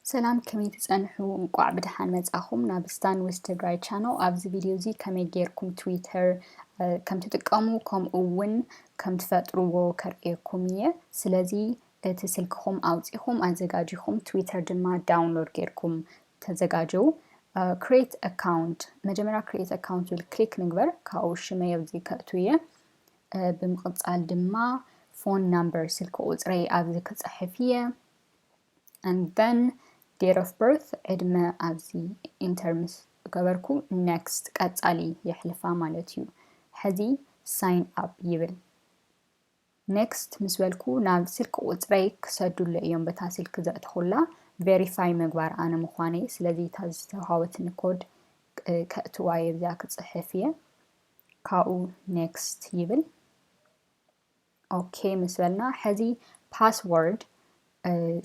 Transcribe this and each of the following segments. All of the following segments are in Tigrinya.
ሰላም፣ ከመይ ትጸንሑ? እንቋዕ ብደሓን መጻኹም ናብ ስታን ዊዝ ትግራይ ቻነል። ኣብዚ ቪድዮ እዚ ከመይ ጌርኩም ትዊተር ከም ትጥቀሙ፣ ከምኡ እውን ከም ትፈጥርዎ ከርእየኩም እየ። ስለዚ እቲ ስልክኹም ኣውጺኹም ኣዘጋጂኹም፣ ትዊተር ድማ ዳውንሎድ ጌርኩም ተዘጋጀው። ክሬት ኣካውንት፣ መጀመርያ ክሬት ኣካውንት ዝብል ክሊክ ንግበር። ካብኡ ሽመይ ኣብዚ ከእቱ እየ። ብምቕጻል ድማ ፎን ናምበር፣ ስልኪ ቁጽረይ ኣብዚ ክጽሕፍ እየ። And then date of birth፣ ዕድመ ኣብዚ ኢንተር ምስ ገበርኩ፣ ኔክስት፣ ቀጻሊ፣ የሕልፋ ማለት እዩ። ሕዚ ሳይን ኣፕ ይብል። ኔክስት ምስ በልኩ ናብ ስልኪ ቁጽረይ ክሰዱለ እዮም፣ በታ ስልኪ ዘእትኹላ ቬሪፋይ ምግባር ኣነ ምዃነይ። ስለዚ እታ ዝተውሃበትኒ ኮድ ከእትዋ እየ፣ እዚኣ ክጽሕፍ እየ። ካብኡ ኔክስት ይብል። ኦኬ ምስ በልና፣ ሕዚ ፓስወርድ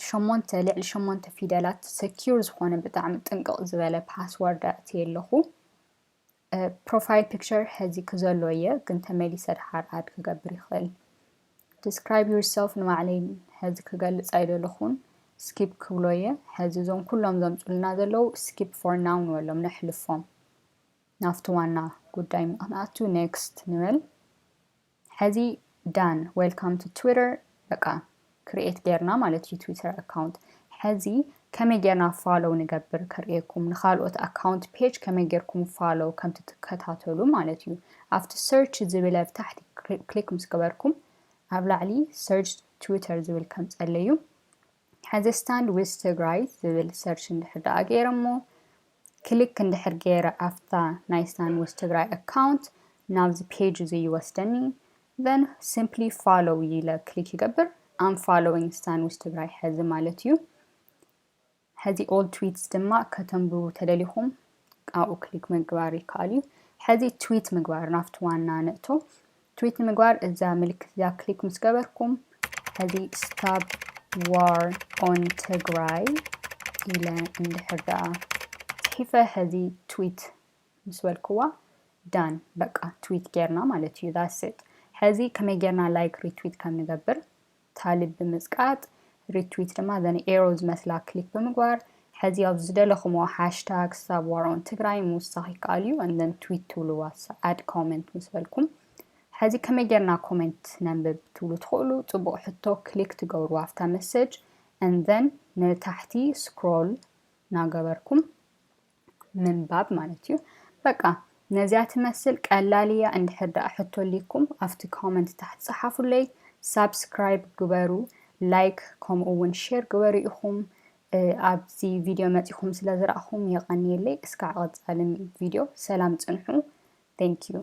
ሸሞንተ፣ ልዕሊ ሸሞንተ ፊደላት፣ ሰኪር ዝኾነ፣ ብጣዕሚ ጥንቅቕ ዝበለ ፓስወርድ ኣእትየ ኣለኹ። ፕሮፋይል ፒክቸር ሕዚ ክዘሎ እየ፣ ግን ተመሊሰ ድሓር ኣድ ክገብር ይኽእል። ዲስክራይብ ዩርሰልፍ ንባዕለይ ሕዚ ክገልጽ ኣይደለኹን፣ ስኪፕ ክብሎ እየ። ሕዚ እዞም ኩሎም ዘምጹልና ዘለዉ ስኪፕ ፎር ናው ንበሎም፣ ነሕልፎም። ናብቲ ዋና ጉዳይ ምኽንያቱ ኔክስት ንበል። ሕዚ ዳን፣ ዌልካም ቱ ትዊተር፣ በቃ ክሪኤት ጌርና ማለት እዩ ትዊተር ኣካውንት። ሕዚ ከመይ ጌርና ፋሎው ንገብር ከርእየኩም፣ ንኻልኦት ኣካውንት ፔጅ ከመይ ጌርኩም ፋሎው ከም ትከታተሉ ማለት እዩ። ኣብቲ ሰርች ዝብል ኣብ ታሕቲ ክሊ-፣ ክሊክ ምስ ገበርኩም፣ ኣብ ላዕሊ ሰርች ትዊተር ዝብል ከምጸለዩ። ሕዚ ስታንድ ዊዝ ትግራይ ዝብል ሰርች እንድሕር ደኣ ገይረ እሞ፣ ክሊክ እንድሕር ገይረ ኣብታ ናይ ስታንድ ዊዝ ትግራይ ኣካውንት ናብዚ ፔጅ እዚ ይወስደኒ። Then simply follow ኢለ ክሊክ ይገብር። I'm following ስታንድ ዊዝ ትግራይ ሕዚ ማለት እዩ። ሕዚ ኦል ትዊትስ ድማ ከተንብቡ ተደሊኹም ኣብኡ ክሊክ ምግባር ይከኣል እዩ። ሕዚ ትዊት ምግባር ናብቲ ዋና ንእቶ። ትዊት ንምግባር እዛ ምልክት እዚኣ ክሊክ ምስ ገበርኩም፣ ሕዚ ስታፕ ዋር ኦን ትግራይ ኢለ እንድሕር ደኣ ጽሒፈ፣ ሕዚ ትዊት ምስ በልክዋ፣ ዳን፣ በቃ ትዊት ጌርና ማለት እዩ። That's it። ሕዚ ከመይ ጌርና ላይክ ሪትዊት ከም ንገብር፣ ታሊብ ብምጽቃጥ፣ ሪትዊት ድማ ዘን ኤሮ ዝመስላ ክሊክ ብምግባር፣ ሕዚ ኣብ ዝደለኹምዎ ሃሽታግ ስታፕ ዋር ኦን ትግራይ ምውሳኽ ይከኣል እዩ። And then ትዊት ትብልዋ፣ ኣድ ኮመንት ምስ በልኩም። ሕዚ ከመይ ጌርና ኮመንት ነንብብ ትብሉ ትኽእሉ። ጽቡቕ ሕቶ፣ ክሊክ ትገብርዋ ኣብታ መሰጅ። And then ንታሕቲ ስክሮል እናገበርኩም ምንባብ ማለት እዩ። በቃ ነዚኣ ትመስል፣ ቀላል እያ። እንድሕር ደኣ ሕቶ ኣሊኩም ኣብቲ ኮመንት ታሕቲ ጸሓፉለይ። ሳብስክራይብ ግበሩ፣ ላይክ ከምኡ እውን ሼር ግበሩ ኢኹም። እ፣ ኣብዚ ቪድዮ መጺኹም ስለ ዝረኣኹም የቐንየለይ። እስካዕ ቀጻሊ ቪድዮ ሰላም ጽንሑ። Thank you።